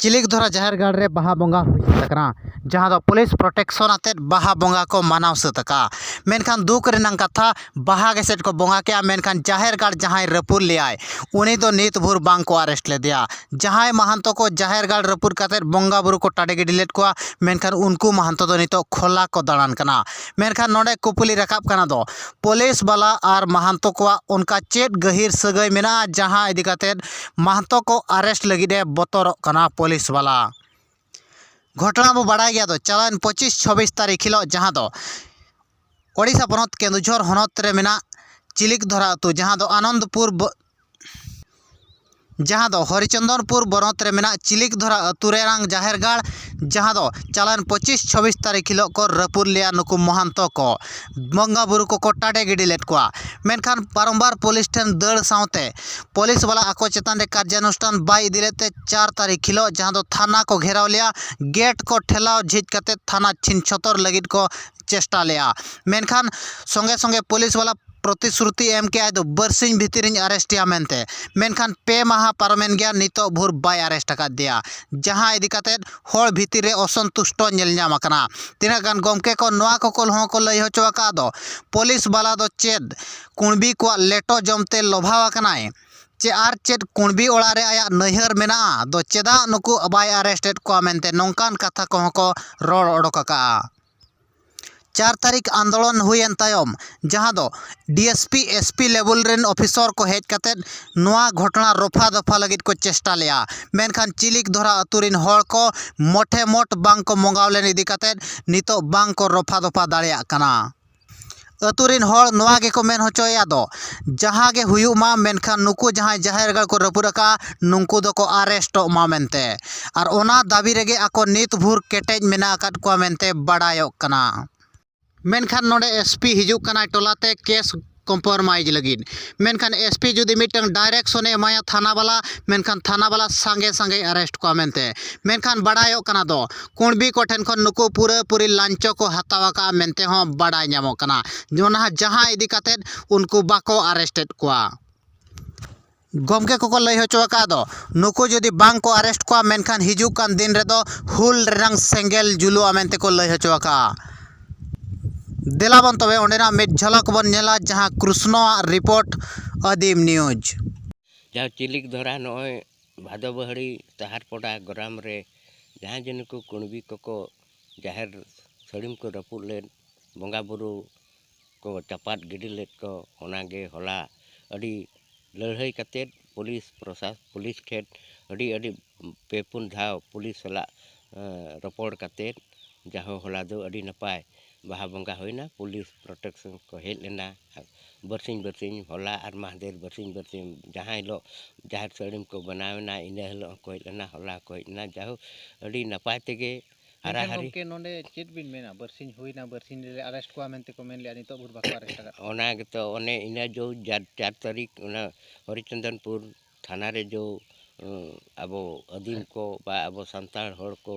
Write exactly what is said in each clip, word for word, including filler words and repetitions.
ᱪᱤᱞᱤᱠ ᱫᱷᱚᱨᱟ ᱡᱟᱦᱮᱨ ᱜᱟᱲ ᱨᱮ ᱵᱟᱦᱟ ᱵᱚᱸᱜᱟ ᱦᱩᱭ ᱥᱟᱹᱛ ᱟᱠᱟᱱᱟ, ᱡᱟᱦᱟᱸ ᱫᱚ ᱯᱩᱞᱤᱥ ᱯᱨᱚᱴᱮᱠᱥᱚᱱ ᱟᱛᱮᱫ ᱵᱟᱦᱟ ᱵᱚᱸᱜᱟ ᱠᱚ ᱢᱟᱱᱟᱣ ᱥᱟᱹᱛ ᱟᱠᱟᱫᱼᱟ᱾ ᱢᱮᱱᱠᱷᱟᱱ ᱫᱩᱠ ᱨᱮᱱᱟᱜ ᱠᱟᱛᱷᱟ, ᱵᱟᱦᱟ ᱜᱮᱥᱮᱫ ᱠᱚ ᱵᱚᱸᱜᱟ ᱠᱮᱜᱼᱟ, ᱢᱮᱱᱠᱷᱟᱱ ᱡᱟᱦᱮᱨ ᱜᱟᱲ ᱡᱟᱦᱟᱸᱭ ᱨᱟᱹᱯᱩᱫ ᱞᱮᱜᱼᱟᱭ, ᱩᱱᱤ ᱫᱚ ᱱᱤᱛ ᱵᱷᱳᱨ ᱵᱟᱝ ᱠᱚ ᱟᱨᱮᱥᱴ ᱞᱮᱫᱮᱭᱟ᱾ ᱡᱟᱦᱟᱸᱭ ᱢᱟᱦᱟᱱᱛᱚ ᱠᱚ ᱡᱟᱦᱮᱨ ᱜᱟᱲ ᱨᱟᱹᱯᱩᱫ ᱠᱟᱛᱮᱫ ᱵᱚᱸᱜᱟ ᱵᱩᱨᱩ ᱠᱚ ᱴᱟᱰᱮ ᱜᱤᱰᱤ ᱞᱮᱫ ᱠᱚᱣᱟ, ᱢᱮᱱᱠᱷᱟᱱ ᱩᱱᱠᱩ ᱢᱟᱦᱟᱱᱛᱚ ᱫᱚ ᱱᱤᱛᱚᱜ ᱠᱷᱚᱞᱟ ᱠᱚ ᱫᱟᱬᱟᱱ ᱠᱟᱱᱟ᱾ ᱢᱮᱱᱠᱷᱟᱱ ᱱᱚᱰᱮ ᱠᱩᱯᱩᱞᱤ ᱨᱟᱠᱟᱵ ᱠᱟᱱᱟ ᱫᱚ, ᱯᱩᱞᱤᱥ ᱵᱟᱞᱟ ᱟᱨ ᱢᱟᱦᱟᱱᱛᱚ ᱠᱚᱣᱟᱜ ᱚᱱᱠᱟ ᱪᱮᱫ ᱜᱟᱹᱦᱤᱨ ᱥᱟᱹᱜᱟᱹᱭ ᱢᱮᱱᱟᱜᱼᱟ, ᱡᱟᱦᱟᱸ ᱤᱫᱤ ᱠᱟᱛᱮᱫ ᱢᱟᱦᱟᱱᱛᱚ ᱠᱚ ᱟᱨᱮᱥᱴ ᱞᱟᱹᱜᱤᱫ ᱮ ᱵᱚᱛᱚᱨᱚᱜ ᱠᱟᱱᱟ ᱯᱩᱞᱤᱥ ᱵᱟᱞᱟ? ᱜᱷᱚᱴᱚᱱᱟ ᱵᱚ ᱵᱟᱲᱟᱭ ᱜᱮᱭᱟ ᱫᱚ, ᱪᱟᱞᱟᱣᱮᱱ ᱯᱚᱸᱪᱤᱥ ᱪᱷᱚᱵᱵᱤᱥ ᱛᱟᱹᱨᱤᱠᱷ ᱦᱤᱞᱳᱜ, ᱡᱟᱦᱟᱸ ᱫᱚ ᱳᱰᱤᱥᱟ ᱯᱚᱱᱚᱛ ᱠᱮᱱᱫᱩᱡᱷᱚᱨ ᱦᱚᱱᱚᱛ ᱨᱮ ᱢᱮᱱᱟᱜ ᱪᱤᱞᱤᱠ ᱫᱷᱚᱨᱟ ᱟᱹᱛᱩ, ᱡᱟᱦᱟᱸ ᱫᱚ ᱟᱱᱚᱱᱫᱯᱩᱨ ᱵᱚ-, ᱡᱟᱦᱟᱸ ᱫᱚ ᱦᱚᱨᱤᱪᱚᱱᱫᱚᱱᱯᱩᱨ ᱵᱚᱱᱚᱛ ᱨᱮ ᱢᱮᱱᱟᱜ ᱪᱤᱞᱤᱠ ᱫᱷᱚᱨᱟ ᱟᱹᱛᱩ ᱨᱮᱱᱟᱝ ᱡᱟᱦᱮᱨ ᱜᱟᱲ, ᱡᱟᱦᱟᱸ ᱫᱚ ᱪᱟᱞᱟᱣᱮᱱ ᱯᱚᱸᱪᱤᱥ ᱪᱷᱚᱵᱵᱤᱥ ᱛᱟᱹᱨᱤᱠᱷ ᱦᱤᱞᱳᱜ ᱠᱚ ᱨᱟᱹᱯᱩᱫ ᱞᱮᱜᱼᱟ ᱱᱩᱠᱩ ᱢᱚᱦᱟᱱᱛᱚ ᱠᱚ᱾ ᱵᱚᱸᱜᱟ ᱵᱩᱨᱩ ᱠᱚᱠᱚ ᱴᱟᱰᱮ ᱜᱤᱰᱤ ᱞᱮᱫ ᱠᱚᱣᱟ᱾ ᱢᱮᱱᱠᱷᱟᱱ ᱵᱟᱨᱚᱢᱵᱟᱨ ᱯᱩᱞᱤᱥ ᱴᱷᱮᱱ ᱫᱟᱹᱲ ᱥᱟᱶᱛᱮ ᱯᱩᱞᱤᱥ ᱵᱟᱞᱟ ᱟᱠᱚ ᱪᱮᱛᱟᱱ ᱨᱮ ᱠᱟᱨᱡᱟᱱᱩᱥᱴᱷᱟᱱ ᱵᱟᱭ ᱤᱫᱤ ᱞᱮᱫ ᱛᱮ, ᱪᱟᱨ ᱛᱟᱹᱨᱤᱠᱷ ᱦᱤᱞᱳᱜ, ᱡᱟᱦᱟᱸ ᱫᱚ ᱛᱷᱟᱱᱟ ᱠᱚ ᱜᱷᱮᱨᱟᱣ ᱞᱮᱜᱼᱟ, ᱜᱮᱴ ᱠᱚ ᱴᱷᱮᱞᱟᱣ ᱡᱷᱤᱡ ᱠᱟᱛᱮ ᱛᱷᱟᱱᱟ ᱪᱷᱤᱱ ᱪᱷᱚᱛᱚᱨ ᱞᱟᱹᱜᱤᱫ ᱠᱚ ᱪᱮᱥᱴᱟ ᱞᱮᱜᱼᱟ᱾ ᱢᱮᱱᱠᱷᱟᱱ ᱥᱚᱸᱜᱮ ᱥᱚᱸᱜᱮ ᱯᱩᱞᱤᱥ ᱵᱟᱞᱟ ᱯᱨᱚᱛᱤᱥᱨᱩᱛᱤ ᱮᱢ ᱠᱮᱜᱼᱟᱭ ᱫᱚ, ᱵᱟᱨᱥᱤᱧ ᱵᱷᱤᱛᱤᱨᱤᱧ ᱟᱨᱮᱥᱴᱮᱭᱟ ᱢᱮᱱᱛᱮ᱾ ᱢᱮᱱᱠᱷᱟᱱ ᱯᱮ ᱢᱟᱦᱟ ᱯᱟᱨᱚᱢᱮᱱ ᱜᱮᱭᱟ, ᱱᱤᱛᱚᱜ ᱵᱷᱳᱨ ᱵᱟᱭ ᱟᱨᱮᱥᱴ ᱟᱠᱟᱫᱮᱭᱟ, ᱡᱟᱦᱟᱸ ᱤᱫᱤ ᱠᱟᱛᱮᱫ ᱦᱚᱲ ᱵᱷᱤᱛᱤᱨ ᱨᱮ ᱚᱥᱚᱱᱛᱩᱥᱴᱚ ᱧᱮᱞ ᱧᱟᱢ ᱟᱠᱟᱱᱟ᱾ ᱛᱤᱱᱟᱹᱜ ᱜᱟᱱ ᱜᱚᱢᱠᱮ ᱠᱚ ᱱᱚᱣᱟ ᱠᱚᱠᱚ ᱦᱚᱸ ᱠᱚ ᱞᱟᱹᱭ ᱦᱚᱪᱚ ᱟᱠᱟᱫ ᱫᱚ, ᱯᱩᱞᱤᱥ ᱵᱟᱞᱟ ᱫᱚ ᱪᱮᱫ ᱠᱩᱬᱵᱤ ᱠᱚᱣᱟᱜ ᱞᱮᱴᱚ ᱡᱚᱢᱛᱮ ᱞᱚᱵᱷᱟᱣ ᱟᱠᱟᱱᱟᱭ, ᱪᱮ ᱟᱨ ᱪᱮᱫ ᱠᱩᱬᱵᱤ ᱚᱲᱟᱜ ᱨᱮ ᱟᱭᱟᱜ ᱱᱟᱹᱭᱦᱟᱹᱨ ᱢᱮᱱᱟᱜᱼᱟ ᱫᱚ, ᱪᱮᱫᱟᱜ ᱱᱩᱠᱩ ᱵᱟᱭ ᱟᱨᱮᱥᱴ ᱮᱫ ᱠᱚᱣᱟ ᱢᱮᱱᱛᱮ ᱱᱚᱝᱠᱟᱱ ᱠᱟᱛᱷᱟ ᱠᱚᱦᱚᱸ ᱠᱚ ᱨᱚᱲ ᱚᱰᱚᱠ ᱟᱠᱟᱜᱼᱟ᱾ ᱪᱟᱨ ᱛᱟᱹᱨᱤᱠᱷ ᱟᱱᱫᱳᱞᱚᱱ ᱦᱩᱭᱮᱱ ᱛᱟᱭᱚᱢ, ᱡᱟᱦᱟᱸ ᱫᱚ D S P, S P ᱞᱮᱵᱮᱞ ᱨᱮᱱ ᱚᱯᱷᱤᱥᱚᱨ ᱠᱚ ᱦᱮᱡ ᱠᱟᱛᱮᱫ ᱱᱚᱣᱟ ᱜᱷᱚᱴᱚᱱᱟ ᱨᱚᱯᱷᱟ ᱫᱚᱯᱷᱟ ᱞᱟᱹᱜᱤᱫ ᱠᱚ ᱪᱮᱥᱴᱟ ᱞᱮᱜᱼᱟ, ᱢᱮᱱᱠᱷᱟᱱ ᱪᱤᱞᱤᱠ ᱫᱷᱚᱨᱟ ᱟᱹᱛᱩ ᱨᱮᱱ ᱦᱚᱲ ᱠᱚ ᱢᱚᱴᱷᱮ ᱢᱚᱴ ᱵᱟᱝ ᱠᱚ ᱢᱚᱸᱜᱟᱣ ᱞᱮᱱ ᱤᱫᱤ ᱠᱟᱛᱮᱫ ᱱᱤᱛᱚᱜ ᱵᱟᱝ ᱠᱚ ᱨᱚᱯᱷᱟ ᱫᱚᱯᱷᱟ ᱫᱟᱲᱮᱭᱟᱜ ᱠᱟᱱᱟ᱾ ᱟᱹᱛᱩ ᱨᱮᱱ ᱦᱚᱲ ᱱᱚᱣᱟ ᱜᱮᱠᱚ ᱢᱮᱱ ᱦᱚᱪᱚᱭᱮᱫ ᱫᱚ, ᱡᱟᱦᱟᱸ ᱜᱮ ᱦᱩᱭᱩᱜ ᱢᱟ, ᱢᱮᱱᱠᱷᱟᱱ ᱱᱩᱠᱩ ᱡᱟᱦᱟᱸᱭ ᱡᱟᱦᱮᱨ ᱜᱟᱲ ᱠᱚ ᱨᱟᱹᱯᱩᱫ ᱟᱠᱟᱫᱼᱟ, ᱱᱩᱠᱩ ᱫᱚᱠᱚ ᱟᱨᱮᱥᱴᱚᱜ ᱢᱟ ᱢᱮᱱᱛᱮ᱾ ᱟᱨ ᱚᱱᱟ ᱫᱟᱹᱵᱤ ᱨᱮᱜᱮ ᱟᱠᱚ ᱱᱤᱛ ᱵᱷᱳᱨ ᱠᱮᱴᱮᱡ ᱢᱮᱱᱟᱜ ᱟᱠᱟᱫ ᱠᱚᱣᱟ ᱢᱮᱱᱛᱮ ᱵᱟᱰᱟᱭᱚᱜ ᱠᱟᱱᱟ᱾ ᱢᱮᱱᱠᱷᱟᱱ ᱱᱚᱰᱮ ᱮᱥ ᱯᱤ ᱦᱤᱡᱩᱜ ᱠᱟᱱᱟᱭ ᱴᱚᱞᱟ ᱛᱮ ᱠᱮᱥ ᱠᱚᱢᱯᱨᱚᱢᱟᱭᱤᱡᱽ ᱞᱟᱹᱜᱤᱫ᱾ ᱢᱮᱱᱠᱷᱟᱱ ᱮᱥ ᱯᱤ ᱡᱩᱫᱤ ᱢᱤᱫᱴᱟᱝ ᱰᱟᱭᱨᱮᱠᱥᱚᱱᱮ ᱮᱢᱟᱭᱟ ᱛᱷᱟᱱᱟ ᱵᱟᱞᱟ, ᱢᱮᱱᱠᱷᱟᱱ ᱛᱷᱟᱱᱟ ᱵᱟᱞᱟ ᱥᱟᱸᱜᱮ ᱥᱟᱸᱜᱮ ᱟᱨᱮᱥᱴ ᱠᱚᱣᱟ ᱢᱮᱱᱛᱮ᱾ ᱢᱮᱱᱠᱷᱟᱱ ᱵᱟᱰᱟᱭᱚᱜ ᱠᱟᱱᱟ ᱫᱚ, ᱠᱩᱬᱵᱤ ᱠᱚᱴᱷᱮᱱ ᱠᱷᱚᱱ ᱱᱩᱠᱩ ᱯᱩᱨᱟᱹ ᱯᱩᱨᱤ ᱞᱟᱧᱪᱚ ᱠᱚ ᱦᱟᱛᱟᱣ ᱟᱠᱟᱫᱼᱟ ᱢᱮᱱᱛᱮ ᱦᱚᱸ ᱵᱟᱰᱟᱭ ᱧᱟᱢᱚᱜ ᱠᱟᱱᱟ᱾ ᱚᱱᱟ ᱡᱟᱦᱟᱸ ᱤᱫᱤ ᱠᱟᱛᱮᱫ ᱩᱱᱠᱩ ᱵᱟᱠᱚ ᱟᱨᱮᱥᱴ ᱮᱫ ᱠᱚᱣᱟ᱾ ᱜᱚᱢᱠᱮ ᱠᱚᱠᱚ ᱞᱟᱹᱭ ᱦᱚᱪᱚ ᱟᱠᱟᱫ ᱫᱚ, ᱱᱩᱠᱩ ᱡᱩᱫᱤ ᱵᱟᱝ ᱠᱚ ᱟᱨᱮᱥᱴ ᱠᱚᱣᱟ, ᱢᱮᱱᱠᱷᱟᱱ ᱦᱤᱡᱩᱜ ᱠᱟᱱ ᱫᱤᱱ ᱨᱮᱫᱚ ᱦᱩᱞ ᱨᱮᱱᱟᱝ ᱥᱮᱸᱜᱮᱞ ᱡᱩᱞᱩᱜᱼᱟ ᱢᱮᱱᱛᱮ ᱠᱚ ᱞᱟᱹᱭ ᱦᱚᱪᱚ ᱟᱠᱟᱫᱼᱟ᱾ ᱫᱮᱞᱟ ᱵᱚᱱ ᱛᱚᱵᱮ ᱚᱸᱰᱮᱱᱟᱜ ᱢᱤᱫ ᱡᱷᱟᱞᱟᱠ ᱵᱚᱱ ᱧᱮᱞᱟ, ᱡᱟᱦᱟᱸ ᱠᱨᱩᱥᱱᱚᱣᱟᱜ ᱨᱤᱯᱳᱨᱴ, ᱟᱹᱫᱤᱢ ᱱᱤᱭᱩᱡᱽ᱾ ᱡᱟᱦᱟᱸ ᱪᱤᱞᱤᱠ ᱫᱷᱚᱨᱟ ᱱᱚᱜᱼᱚᱭ ᱵᱷᱟᱫᱚ ᱵᱟᱹᱦᱲᱤ ᱛᱟᱦᱟᱨᱯᱚᱰᱟ ᱜᱨᱟᱢ ᱨᱮ ᱡᱟᱦᱟᱸ ᱡᱮ ᱱᱩᱠᱩ ᱠᱩᱬᱵᱤ ᱠᱚᱠᱚ ᱡᱟᱦᱮᱨ ᱥᱟᱹᱲᱤᱢ ᱠᱚ ᱨᱟᱹᱯᱩᱫ ᱞᱮᱫ, ᱵᱚᱸᱜᱟ ᱵᱩᱨᱩ ᱠᱚ ᱪᱟᱯᱟᱫ ᱜᱤᱰᱤ ᱞᱮᱫ ᱠᱚ, ᱚᱱᱟᱜᱮ ᱦᱚᱞᱟ ᱟᱹᱰᱤ ᱞᱟᱹᱲᱦᱟᱹᱭ ᱠᱟᱛᱮᱫ ᱯᱩᱞᱤᱥ ᱯᱨᱚᱥᱟ-, ᱯᱩᱞᱤᱥ ᱴᱷᱮᱱ ᱟᱹᱰᱤ, ᱟᱹᱰᱤ ᱯᱮ ᱯᱩᱱ ᱫᱷᱟᱣ ᱯᱩᱞᱤᱥ ᱥᱟᱞᱟᱜ, ᱮᱸ, ᱨᱚᱯᱚᱲ ᱠᱟᱛᱮᱫ ᱡᱟᱦᱳ ᱦᱚᱞᱟ ᱫᱚ ᱟᱹᱰᱤ ᱱᱟᱯᱟᱭ ᱵᱟᱦᱟ ᱵᱚᱸᱜᱟ ᱦᱩᱭᱱᱟ᱾ ᱯᱩᱞᱤᱥ ᱯᱨᱚᱴᱮᱠᱥᱚᱱ ᱠᱚ ᱦᱮᱡ ᱞᱮᱱᱟ ᱵᱟᱨᱥᱤᱧ ᱵᱟᱨᱥᱤᱧ, ᱦᱚᱞᱟ ᱟᱨ ᱢᱟᱦᱫᱮᱨ ᱵᱟᱨᱥᱤᱧ ᱵᱟᱨᱥᱤᱧ, ᱡᱟᱦᱟᱸ ᱦᱤᱞᱳᱜ ᱡᱟᱦᱮᱨ ᱥᱟᱹᱲᱤᱢ ᱠᱚ ᱵᱮᱱᱟᱣ ᱮᱱᱟ, ᱤᱱᱟᱹ ᱦᱤᱞᱳᱜ ᱦᱚᱸᱠᱚ ᱦᱮᱡ ᱞᱮᱱᱟ, ᱦᱚᱞᱟ ᱦᱚᱸᱠᱚ ᱦᱮᱡ ᱞᱮᱱᱟ᱾ ᱡᱟᱦᱳ ᱟᱹᱰᱤ ᱱᱟᱯᱟᱭ ᱛᱮᱜᱮ ᱢᱮᱱᱠᱷᱟᱱ ᱦᱟᱨᱟᱦᱟᱨᱤ᱾ ᱜᱚᱢᱠᱮ, ᱱᱚᱰᱮ ᱪᱮᱫ ᱵᱤᱱ ᱢᱮᱱᱟ? ᱵᱟᱨᱥᱤᱧ ᱦᱩᱭᱱᱟ, ᱵᱟᱨᱥᱤᱧ ᱨᱮ ᱟᱨᱮᱥᱴ ᱠᱚᱣᱟ ᱢᱮᱱᱛᱮ ᱠᱚ ᱢᱮᱱ ᱞᱮᱜᱼᱟ, ᱱᱤᱛᱚᱜ ᱵᱷᱳᱨ ᱵᱟᱠᱚ ᱟᱨᱮᱥᱴ ᱟᱠᱟᱫ ᱠᱚᱣᱟ᱾ ᱚᱱᱟ ᱜᱮᱛᱚ, ᱚᱱᱮ ᱤᱱᱟᱹ ᱡᱚ ᱡᱟᱨ-, ᱪᱟᱨ ᱛᱟᱹᱨᱤᱠᱷ ᱚᱱᱟ ᱦᱚᱨᱤᱪᱚᱱᱫᱚᱱᱯᱩᱨ ᱛᱷᱟᱱᱟ ᱨᱮ ᱡᱚ, ᱩᱸ, ᱟᱵᱚ ᱟᱹᱫᱤᱢ ᱠᱚ ᱵᱟ ᱟᱵᱚ ᱥᱟᱱᱛᱟᱲ ᱦᱚᱲ ᱠᱚ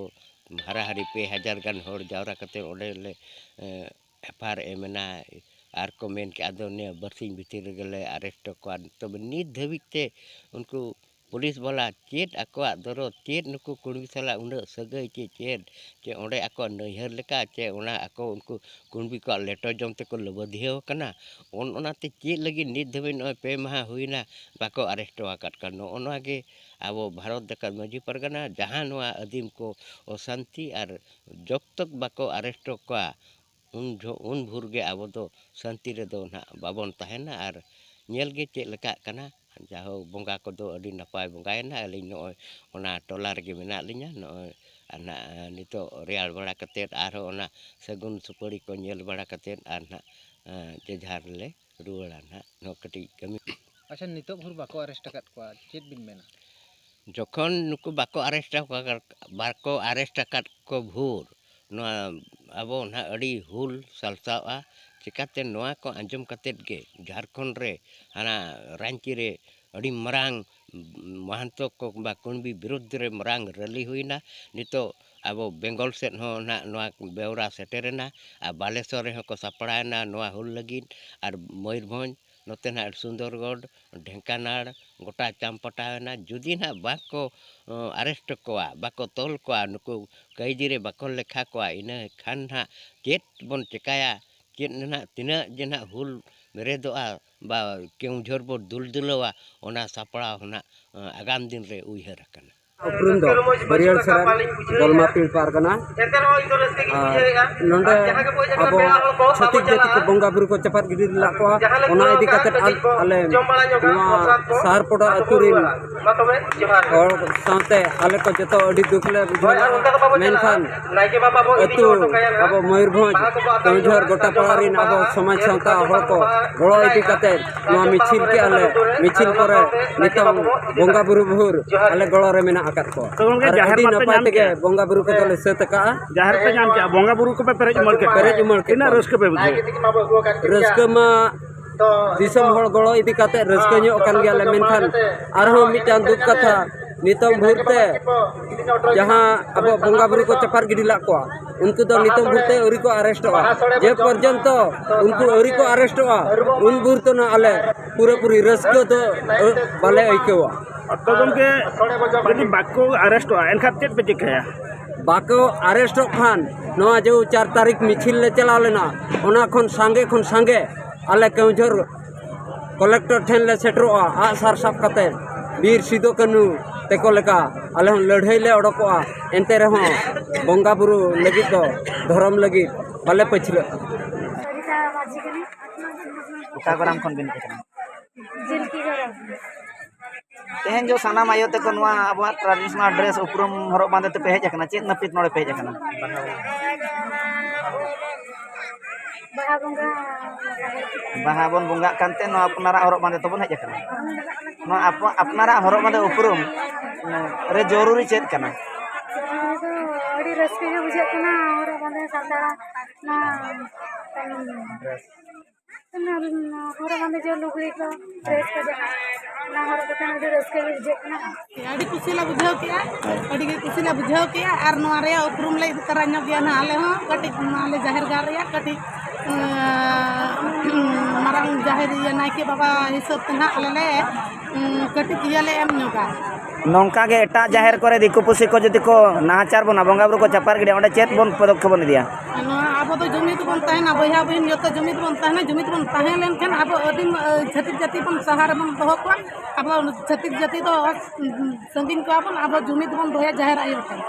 ᱦᱟᱨᱟᱦᱟᱨᱤ ᱯᱮ ᱦᱟᱡᱟᱨ ᱜᱟᱱ ᱦᱚᱲ ᱡᱟᱣᱨᱟ ᱠᱟᱛᱮ ᱚᱸᱰᱮ ᱞᱮ, ᱮᱸ, ᱮᱯᱷ ᱟᱭ ᱟᱨ ᱮᱢ ᱮᱱᱟ᱾ ᱟᱨ ᱠᱚ ᱢᱮᱱ ᱠᱮᱜᱼᱟ, ᱟᱫᱚ ᱱᱤᱭᱟᱹ ᱵᱟᱨᱥᱤᱧ ᱵᱷᱤᱛᱤᱨ ᱨᱮᱜᱮ ᱞᱮ ᱟᱨᱮᱥᱴ ᱠᱚᱣᱟ᱾ ᱛᱚᱵᱮ ᱱᱤᱛ ᱫᱷᱟᱹᱵᱤᱡ ᱛᱮ ᱩᱱᱠᱩ ᱯᱩᱞᱤᱥ ᱵᱟᱞᱟ ᱪᱮᱫ ᱟᱠᱚᱣᱟᱜ ᱫᱚᱨᱚᱫ, ᱪᱮᱫ ᱱᱩᱠᱩ ᱠᱩᱲᱢᱤ ᱥᱟᱞᱟᱜ ᱩᱱᱟᱹᱜ ᱥᱟᱹᱜᱟᱹᱭ ᱪᱮ ᱪᱮᱫ? ᱪᱮ ᱚᱸᱰᱮ ᱟᱠᱚᱣᱟᱜ ᱱᱟᱹᱭᱦᱟᱹᱨ ᱞᱮᱠᱟ, ᱪᱮ ᱚᱱᱟ ᱟᱠᱚ ᱩᱱᱠᱩ ᱠᱩᱲᱢᱤ ᱠᱚᱣᱟᱜ ᱞᱮᱴᱚ ᱡᱚᱢ ᱛᱮᱠᱚ ᱞᱟᱹᱵᱟᱹᱫᱷᱤᱭᱟᱹᱣ ᱟᱠᱟᱱᱟ? ᱚᱱ-, ᱚᱱᱟᱛᱮ ᱪᱮᱫ ᱞᱟᱹᱜᱤᱫ ᱱᱤᱛ ᱫᱷᱟᱹᱵᱤᱡ ᱱᱚᱜᱼᱚᱭ ᱯᱮ ᱢᱟᱦᱟ ᱦᱩᱭᱱᱟ ᱵᱟᱠᱚ ᱟᱨᱮᱥᱴᱚ ᱟᱠᱟᱫ ᱠᱚᱣᱟ? ᱱᱚᱜᱼᱚ ᱱᱚᱣᱟ ᱜᱮ ᱟᱵᱚ ᱵᱷᱟᱨᱚᱛ ᱡᱟᱠᱟᱛ ᱢᱟᱹᱡᱷᱤ ᱯᱟᱨᱜᱟᱱᱟ ᱡᱟᱦᱟᱸ ᱱᱚᱣᱟ ᱟᱹᱫᱤᱢ ᱠᱚ ᱚᱥᱟᱱᱛᱤ ᱟᱨ ᱡᱚᱵ ᱛᱚᱠ ᱵᱟᱠᱚ ᱟᱨᱮᱥᱴᱚ ᱠᱚᱣᱟ, ᱩᱱ ᱡᱷᱚ-, ᱩᱱ ᱵᱷᱳᱨ ᱜᱮ ᱟᱵᱚ ᱫᱚ ᱥᱟᱹᱱᱛᱤ ᱨᱮᱫᱚ ᱱᱟᱦᱟᱜ ᱵᱟᱵᱚᱱ ᱛᱟᱦᱮᱱᱟ᱾ ᱟᱨ ᱧᱮᱞ ᱜᱮ ᱪᱮᱫ ᱞᱮᱠᱟᱜ ᱠᱟᱱᱟ᱾ ᱡᱟᱦᱳᱠ, ᱵᱚᱸᱜᱟ ᱠᱚᱫᱚ ᱟᱹᱰᱤ ᱱᱟᱯᱟᱭ ᱵᱚᱸᱜᱟᱭᱮᱱᱟ᱾ ᱟᱹᱞᱤᱧ ᱱᱚᱜᱼᱚᱭ ᱚᱱᱟ ᱴᱚᱞᱟ ᱨᱮᱜᱮ ᱢᱮᱱᱟᱜ ᱞᱤᱧᱟ᱾ ᱱᱚᱜᱼᱚᱭ ᱟᱨ ᱱᱟᱦᱟᱜ, ᱱᱤᱛᱚᱜ ᱨᱮᱭᱟᱲ ᱵᱟᱲᱟ ᱠᱟᱛᱮᱫ ᱟᱨᱦᱚᱸ ᱚᱱᱟ ᱥᱟᱹᱜᱩᱱ ᱥᱩᱯᱟᱹᱲᱤ ᱠᱚ ᱧᱮᱞ ᱵᱟᱲᱟ ᱠᱟᱛᱮᱫ ᱟᱨ ᱱᱟᱦᱟᱜ, ᱡᱮ ᱡᱟᱦᱟᱨ ᱞᱮ ᱨᱩᱣᱟᱹᱲᱟ ᱱᱟᱦᱟᱜ᱾ ᱱᱚᱣᱟ ᱠᱟᱹᱴᱤᱡ ᱠᱟᱹᱢᱤ᱾ ᱟᱪᱪᱷᱟ, ᱱᱤᱛᱚᱜ ᱵᱷᱳᱨ ᱵᱟᱠᱚ ᱟᱨᱮᱥᱴ ᱟᱠᱟᱫ ᱠᱚᱣᱟ, ᱪᱮᱫ ᱵᱤᱱ ᱢᱮᱱᱟ? ᱡᱚᱠᱷᱚᱱ ᱱᱩᱠᱩ ᱵᱟᱠᱚ ᱟᱨᱮᱥᱴ ᱟᱠᱟᱫ, ᱵᱟᱠᱚ ᱟᱨᱮᱥᱴ ᱟᱠᱟᱫ ᱠᱚ ᱵᱷᱳᱨ, ᱱᱚᱣᱟ ᱟᱵᱚ ᱱᱟᱦᱟᱜ ᱟᱹᱰᱤ ᱦᱩᱞ ᱥᱟᱞᱥᱟᱣᱼᱟ᱾ ᱪᱤᱠᱟᱹᱛᱮ ᱱᱚᱣᱟ ᱠᱚ ᱟᱸᱡᱚᱢ ᱠᱟᱛᱮᱫ ᱜᱮ ᱡᱷᱟᱲᱠᱷᱚᱸᱰ ᱨᱮ, ᱦᱟᱱᱟ ᱨᱟᱸᱪᱤ ᱨᱮ ᱟᱹᱰᱤ ᱢᱟᱨᱟᱝ ᱢᱟᱦᱟᱱᱛᱚ ᱠᱚ ᱵᱟ ᱠᱩᱬᱵᱤ ᱵᱤᱨᱩᱫᱽ ᱨᱮ ᱢᱟᱨᱟᱝ ᱨᱮᱞᱤ ᱦᱩᱭᱱᱟ᱾ ᱱᱤᱛᱚᱜ ᱟᱵᱚ ᱵᱮᱝᱜᱚᱞ ᱥᱮᱫ ᱦᱚᱸ ᱱᱟᱦᱟᱜ ᱱᱚᱣᱟ ᱵᱮᱣᱨᱟ ᱥᱮᱴᱮᱨᱮᱱᱟ᱾ ᱟᱨ ᱵᱟᱞᱮᱥᱚᱨ ᱨᱮᱦᱚᱸ ᱠᱚ ᱥᱟᱯᱲᱟᱣᱮᱱᱟ ᱱᱚᱣᱟ ᱦᱩᱞ ᱞᱟᱹᱜᱤᱫ᱾ ᱟᱨ ᱢᱚᱭᱩᱨᱵᱷᱚᱸᱡᱽ ᱱᱚᱛᱮ ᱱᱟᱦᱟᱜ ᱥᱩᱱᱫᱚᱨᱜᱚᱰ, ᱰᱷᱮᱝᱠᱟᱱᱟᱲ, ᱜᱚᱴᱟ ᱪᱟᱢᱯᱟᱴᱟᱣᱮᱱᱟ᱾ ᱡᱩᱫᱤ ᱱᱟᱦᱟᱜ ᱵᱟᱠᱚ, ᱚ, arrest ᱠᱚᱣᱟ, ᱵᱟᱠᱚ ᱛᱚᱞ ᱠᱚᱣᱟ, ᱱᱩᱠᱩ ᱠᱟᱹᱭᱫᱤ ᱨᱮ ᱵᱟᱠᱚ ᱞᱮᱠᱷᱟ ᱠᱚᱣᱟ, ᱤᱱᱟᱹ ᱠᱷᱟᱱ ᱱᱟᱦᱟᱜ ᱪᱮᱫ ᱵᱚᱱ ᱪᱮᱠᱟᱭᱟ? ᱪᱮᱫ ᱱᱟᱦᱟᱜ ᱛᱤᱱᱟᱹᱜ ᱡᱮ ᱱᱟᱦᱟᱜ ᱦᱩᱞ ᱵᱮᱨᱮᱫᱚᱜᱼᱟ ᱵᱟ ᱠᱮᱣᱡᱷᱚᱨ ᱵᱚ ᱫᱩᱞ ᱫᱩᱞᱟᱹᱣᱟ, ᱚᱱᱟ ᱥᱟᱯᱲᱟᱣ ᱱᱟᱦᱟᱜ, ᱚ, ᱟᱜᱟᱢ ᱫᱤᱱ ᱨᱮ ᱩᱭᱦᱟᱹᱨ ᱟᱠᱟᱱᱟ᱾ ᱩᱯᱨᱩᱢ ᱫᱚ ᱵᱟᱹᱨᱭᱟᱹᱲ ᱥᱮᱨᱮᱫ ᱫᱚᱞᱢᱟ ᱯᱤᱲ ᱯᱟᱨᱜᱟᱱᱟ᱾ ᱟᱨ ᱱᱚᱰᱮ ᱟᱵᱚ ᱪᱷᱟᱹᱛᱤᱠ ᱡᱟᱹᱛᱤ ᱠᱚ ᱵᱚᱸᱜᱟ ᱵᱩᱨᱩ ᱠᱚ ᱪᱟᱯᱟᱫ ᱜᱤᱰᱤ ᱞᱮᱫ ᱠᱚᱣᱟ, ᱚᱱᱟ ᱤᱫᱤ ᱠᱟᱛᱮ ᱟᱞ-, ᱟᱞᱮ ᱱᱚᱣᱟ ᱥᱟᱦᱟᱨᱯᱚᱰᱟ ᱟᱹᱛᱩ ᱨᱤᱱ ᱦᱚᱲ ᱥᱟᱶᱛᱮ ᱟᱞᱮ ᱠᱚ ᱡᱚᱛᱚ ᱟᱹᱰᱤ ᱫᱩᱠ ᱞᱮ ᱵᱩᱡᱷᱟᱹᱣ ᱞᱮᱫᱼᱟ᱾ ᱢᱮᱱᱠᱷᱟᱱ ᱟᱹᱛᱩ ᱟᱵᱚ ᱢᱚᱭᱩᱨᱵᱷᱚᱸᱡᱽ ᱠᱮᱣᱡᱷᱚᱨ ᱜᱚᱴᱟ ᱯᱟᱲᱟ ᱨᱤᱱ ᱟᱵᱚ ᱥᱚᱢᱟᱡᱽ ᱥᱟᱶᱛᱟ ᱦᱚᱲ ᱠᱚ ᱜᱚᱲᱚ ᱤᱫᱤ ᱠᱟᱛᱮ ᱱᱚᱣᱟ ᱢᱤᱪᱷᱤᱞ ᱠᱮᱜᱼᱟ ᱞᱮ᱾ ᱢᱤᱪᱷᱤᱞ ᱯᱚᱨᱮ ᱱᱤᱛᱚᱝ ᱵᱚᱸᱜᱟ ᱵᱩᱨᱩ ᱵᱷᱳᱨ ᱟᱞᱮ ᱜᱚᱲᱚ ᱨᱮ ᱢᱮᱱᱟᱜ ᱟᱠᱟᱫ ᱠᱚᱣᱟ᱾ ᱛᱚ ᱜᱚᱢᱠᱮ, ᱟᱨ ᱡᱟᱦᱮᱨ ᱟᱹᱰᱤ ᱢᱟᱯᱮ ᱱᱟᱯᱟᱭ ᱧᱟᱢ ᱛᱮᱜᱮ ᱠᱮᱜᱼᱟ? ᱵᱚᱸᱜᱟ ᱵᱩᱨᱩ ᱠᱚᱫᱚ ᱞᱮ ᱥᱟᱹᱛ ᱟᱠᱟᱜᱼᱟ᱾ ᱡᱟᱦᱮᱨ ᱯᱮ ᱧᱟᱢ ᱠᱮᱜᱼᱟ, ᱵᱚᱸᱜᱟ ᱵᱩᱨᱩ ᱠᱚᱯᱮ ᱯᱮᱨᱮᱡ ᱩᱢᱟᱹᱲ ᱠᱮᱫ ᱯᱮᱨᱮᱡ ᱠᱚᱣᱟ᱾ ᱩᱢᱟᱹᱲ ᱠᱮᱫ ᱛᱤᱱᱟᱹᱜ ᱠᱚᱣᱟ᱾ ᱨᱟᱹᱥᱠᱟᱹ ᱯᱮ ᱵᱩᱡᱷᱟᱹᱣ ᱠᱮᱫᱟ? ᱨᱟᱹᱥᱠᱟᱹ ᱢᱟ ᱫᱤᱥᱚᱢ ᱦᱚᱲ ᱜᱚᱲᱚ ᱤᱫᱤ ᱠᱟᱛᱮ ᱨᱟᱹᱥᱠᱟᱹ ᱧᱚᱜ ᱟᱠᱟᱱ ᱜᱮᱭᱟᱞᱮ, ᱢᱮᱱᱠᱷᱟᱱ ᱟᱨᱦᱚᱸ ᱢᱤᱫᱴᱟᱝ ᱫᱩᱠ ᱠᱟᱛᱷᱟ, ᱱᱤᱛᱚᱝ ᱵᱷᱳᱨ ᱛᱮ ᱡᱟᱦᱟᱸ ᱟᱵᱚ ᱵᱚᱸᱜᱟ ᱵᱩᱨᱩ ᱠᱚ ᱪᱟᱯᱟᱫ ᱜᱤᱰᱤ ᱞᱟᱜ ᱠᱚᱣᱟ, ᱩᱱᱠᱩ ᱫᱚ ᱱᱤᱛᱚᱝ ᱵᱷᱳᱨ ᱛᱮ ᱟᱹᱣᱨᱤ ᱠᱚ arrestᱚᱜᱼᱟ᱾ ᱡᱮ ᱯᱚᱨᱡᱚᱱᱛᱚ ᱩᱱᱠᱩ ᱟᱹᱣᱨᱤ ᱠᱚ arrestᱚᱜᱼᱟ, ᱩᱱ ᱵᱷᱳᱨ ᱛᱮ ᱱᱟᱜ ᱟᱞᱮ ᱯᱩᱨᱟᱹᱯᱩᱨᱤ ᱨᱟᱹᱥᱠᱟᱹ ᱫᱚ, ᱟᱹ, ᱵᱟᱞᱮ ᱟᱹᱭᱠᱟᱹᱣᱟ᱾ ᱛᱚ ᱜᱚᱢᱠᱮ, ᱡᱩᱫᱤ ᱵᱟᱠᱚ arrestᱚᱜᱼᱟ, ᱮᱱᱠᱷᱟᱱ ᱪᱮᱫ ᱯᱮ ᱪᱤᱠᱟᱹᱭᱟ? ᱵᱟᱠᱚ arrestᱚᱜ ᱠᱷᱟᱱ ᱱᱚᱣᱟ ᱡᱮ ᱪᱟᱨ ᱛᱟᱹᱨᱤᱠᱷ ᱢᱤᱪᱷᱤᱞ ᱞᱮ ᱪᱟᱞᱟᱣ ᱞᱮᱱᱟ, ᱚᱱᱟ ᱠᱷᱚᱱ ᱥᱟᱸᱜᱮ ᱠᱷᱚᱱ ᱥᱟᱸᱜᱮ ᱟᱞᱮ ᱠᱮᱣᱡᱷᱚᱨ ᱠᱚᱞᱮᱠᱴᱚᱨ ᱴᱷᱮᱱ ᱞᱮ ᱥᱮᱴᱮᱨᱚᱜᱼᱟ, ᱟᱜᱼᱥᱟᱨ ᱥᱟᱵ ᱠᱟᱛᱮ, ᱵᱤᱨ ᱥᱤᱫᱩ ᱠᱟᱹᱱᱦᱩ ᱛᱮᱠᱚ ᱞᱮᱠᱟ ᱟᱞᱮ ᱦᱚᱸ ᱞᱟᱹᱲᱦᱟᱹᱭ ᱞᱮ ᱚᱰᱚᱠᱚᱜᱼᱟ᱾ ᱮᱱᱛᱮ ᱨᱮᱦᱚᱸ ᱵᱚᱸᱜᱟ ᱵᱩᱨᱩ ᱞᱟᱹᱜᱤᱫ ᱫᱚ, ᱫᱷᱚᱨᱚᱢ ᱞᱟᱹᱜᱤᱫ ᱵᱟᱞᱮ ᱯᱟᱹᱪᱷᱞᱟᱹᱜᱼᱟ᱾ ᱥᱚᱨᱤᱛᱟ ᱢᱟᱹᱡᱷᱤ ᱠᱟᱹᱱᱟᱹᱧ᱾ ᱚᱠᱟ ᱜᱚᱨᱟᱢ ᱠᱷᱚᱱ ᱵᱤᱱ ᱦᱮᱡ ᱟᱠᱟᱱᱟ? ᱡᱤᱞᱠᱤ ᱜᱚᱨᱟᱢ᱾ ᱛᱮᱦᱮᱧ ᱡᱚ ᱥᱟᱱᱟᱢ ᱟᱭᱳ ᱛᱮᱠᱚ ᱱᱚᱣᱟ ᱟᱵᱚᱣᱟᱜ traditional dress ᱩᱯᱨᱩᱢ ᱦᱚᱨᱚᱜ ᱵᱟᱸᱫᱮ ᱛᱮᱯᱮ ᱦᱮᱡ ᱟᱠᱟᱱᱟ, ᱪᱮᱫ ᱱᱟᱹᱯᱤᱛ ᱱᱚᱰᱮ ᱯᱮ ᱦᱮᱡ ᱟᱠᱟᱱᱟ? ᱵᱟᱦᱟ ᱵᱚᱸᱜᱟ᱾ ᱵᱟᱦᱟ ᱵᱚᱱ ᱵᱚᱸᱜᱟᱜ ᱠᱟᱱᱛᱮ ᱱᱚᱣᱟ ᱟᱯᱱᱟᱨᱟᱜ ᱦᱚᱨᱚᱜ ᱵᱟᱸᱫᱮ ᱛᱟᱵᱚᱱ ᱦᱮᱡ ᱟᱠᱟᱱᱟ᱾ ᱱᱚᱣᱟ ᱟᱯ-, ᱟᱯᱱᱟᱨᱟᱜ ᱦᱚᱨᱚᱜ ᱵᱟᱸᱫᱮ ᱩᱯᱨᱩᱢ ᱨᱮ ᱡᱚᱨᱩᱨᱤ ᱪᱮᱫ ᱠᱟᱱᱟ? ᱱᱚᱣᱟ ᱫᱚ ᱟᱹᱰᱤ ᱨᱟᱹᱥᱠᱟᱹ ᱜᱮ ᱵᱩᱡᱷᱟᱹᱜ ᱠᱟᱱᱟ, ᱦᱚᱨᱚᱜ ᱵᱟᱸᱫᱮ ᱥᱟᱱᱛᱟᱲᱟᱜ ᱱᱚᱣᱟ ᱦᱚᱨᱚᱜ ᱵᱟᱸᱫᱮ ᱡᱮ ᱞᱩᱜᱽᱲᱤ ᱠᱚ, dress ᱠᱚ ᱡᱟᱦᱟᱸ, ᱚᱱᱟ ᱦᱚᱨᱚᱜ ᱠᱟᱛᱮ ᱟᱹᱰᱤ ᱨᱟᱹᱥᱠᱟᱹ ᱜᱮ ᱵᱩᱡᱷᱟᱹᱜ ᱠᱟᱱᱟ᱾ ᱟᱹᱰᱤ ᱠᱩᱥᱤ ᱞᱮ ᱵᱩᱡᱷᱟᱹᱣ ᱠᱮᱜᱼᱟ, ᱟᱹᱰᱤ ᱜᱮ ᱠᱩᱥᱤ ᱞᱮ ᱵᱩᱡᱷᱟᱹᱣ ᱠᱮᱜᱼᱟ᱾ ᱟᱨ ᱱᱚᱣᱟ ᱨᱮᱭᱟᱜ ᱩᱯᱨᱩᱢ ᱞᱮ ᱤᱫᱤ ᱛᱚᱨᱟ ᱧᱚᱜ ᱜᱮᱭᱟ ᱱᱟᱦᱟᱜ, ᱟᱞᱮ ᱦᱚᱸ ᱠᱟᱹᱴᱤᱡ ᱱᱚᱣᱟ ᱟᱞᱮ ᱡᱟᱦᱮᱨ ᱜᱟᱲ ᱨᱮᱭᱟᱜ ᱠᱟᱹᱴᱤᱡ, ᱟᱸ, ᱢᱟᱨᱟᱝ ᱡᱟᱦᱮᱨ ᱤᱭᱟᱹ ᱱᱟᱭᱠᱮ ᱵᱟᱵᱟ ᱦᱤᱥᱟᱹᱵ ᱛᱮ ᱱᱟᱦᱟᱜ ᱟᱞᱮ ᱞᱮ, ᱩᱸ, ᱠᱟᱹᱴᱤᱡ ᱤᱭᱟᱹ ᱞᱮ ᱮᱢ ᱧᱚᱜᱟ᱾ ᱱᱚᱝᱠᱟ ᱜᱮ ᱮᱴᱟᱜ ᱡᱟᱦᱮᱨ ᱠᱚᱨᱮ ᱫᱤᱠᱩ ᱯᱩᱥᱤ ᱠᱚ ᱡᱩᱫᱤ ᱠᱚ ᱱᱟᱦᱟᱪᱟᱨ ᱵᱚᱱᱟ, ᱵᱚᱸᱜᱟ ᱵᱩᱨᱩ ᱠᱚ ᱪᱟᱯᱟᱨ ᱜᱤᱰᱤᱭᱟ, ᱚᱸᱰᱮ ᱪᱮᱫ ᱵᱚᱱ ᱯᱚᱫᱚᱠᱷᱮᱯ ᱵᱚᱱ ᱤᱫᱤᱭᱟ? ᱱᱚᱣᱟ ᱟᱵᱚ ᱫᱚ ᱡᱩᱢᱤᱫ ᱵᱚᱱ ᱛᱟᱦᱮᱱᱟ, ᱵᱚᱭᱦᱟ ᱵᱚᱭᱦᱤᱱ ᱡᱚᱛᱚ ᱡᱩᱢᱤᱫ ᱵᱚᱱ ᱛᱟᱦᱮᱱᱟ᱾ ᱡᱩᱢᱤᱫ ᱵᱚᱱ ᱛᱟᱦᱮᱸ ᱞᱮᱱᱠᱷᱟᱱ ᱟᱵᱚ ᱟᱹᱫᱤᱢ, ᱟᱹ, ᱪᱷᱟᱹᱛᱤᱠ ᱡᱟᱹᱛᱤ ᱵᱚᱱ ᱥᱟᱦᱟ ᱨᱮᱵᱚᱱ ᱫᱚᱦᱚ ᱠᱚᱣᱟ᱾ ᱟᱵᱚ ᱪᱷᱟᱹᱛᱤᱠ ᱡᱟᱹᱛᱤ ᱫᱚ ᱥᱟᱺᱜᱤᱧ ᱠᱚᱣᱟ ᱵᱚᱱ, ᱟᱵᱚ ᱡᱩᱢᱤᱫ ᱵᱚᱱ ᱫᱚᱦᱚᱭᱟ ᱡᱟᱦᱮᱨ ᱟᱭᱳ ᱴᱷᱮᱱ᱾